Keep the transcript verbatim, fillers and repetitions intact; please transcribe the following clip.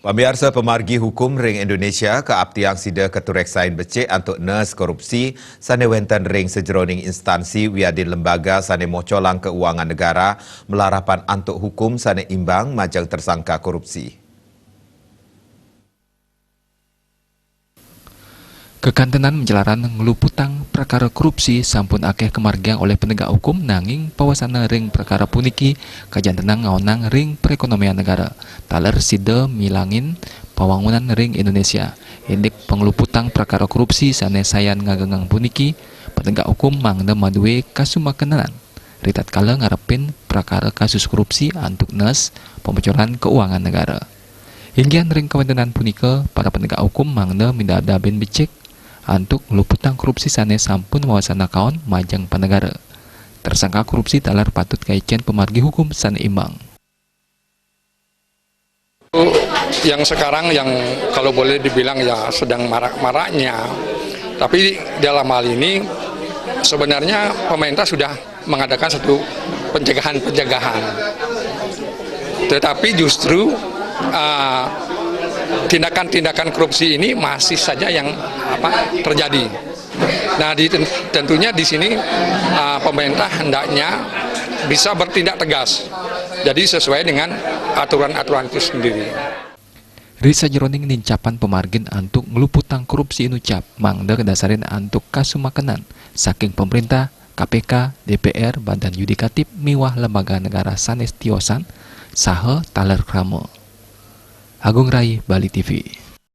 Pamiarsa, pamargi hukum ring Indonesia kaaptiang sida katureksain becik antuk nes korupsi sane wenten ring sajeroning instansi wiadin lembaga sane mocolang keuangan negara malarapan antuk hukum sane imbang majeng tersangka korupsi. Kekantenan majalaran ngluputang prakara korupsi sampun akeh kamargiang olih penegak hukum, nanging pawasana ring prakara puniki kajantenang ngaonang ring perekonomian negara. Taler sida milangin pawangunan ring Indonesia. Indik pangluputang prakara korupsi sane sayan ngagengang puniki, penegak hukum mangda madue kasumakenan ritatkala ngarepin prakara kasus korupsi antuk nes pembocoran keuangan negara. Inggihan ring kawentenan punika, para penegak hukum mangda midabdabin becik antuk ngluputang korupsi sane sampun mawasana kaon majeng panegara. Tersangka korupsi taler patut kaicen pamargi hukum sane imbang. Yang sekarang yang kalau boleh dibilang ya sedang marak-maraknya. Tapi dalam hal ini sebenarnya pemerintah sudah mengadakan satu pencegahan-pencegahan. Tetapi justru, ah, tindakan-tindakan korupsi ini masih saja yang apa, terjadi. Nah, di, tentunya di sini, ah, pemerintah hendaknya bisa bertindak tegas. Jadi sesuai dengan aturan-aturan itu sendiri. Ri sajeroning nincapan pamargin antuk ngluputang korupsi inucap mangda kadasarin antuk kasumakenan saking pemerintah, K P K, D P R, Badan Yudikatif, miwah lembaga negara sane tiosan saha taler krama. Agung Rai, Bali T V.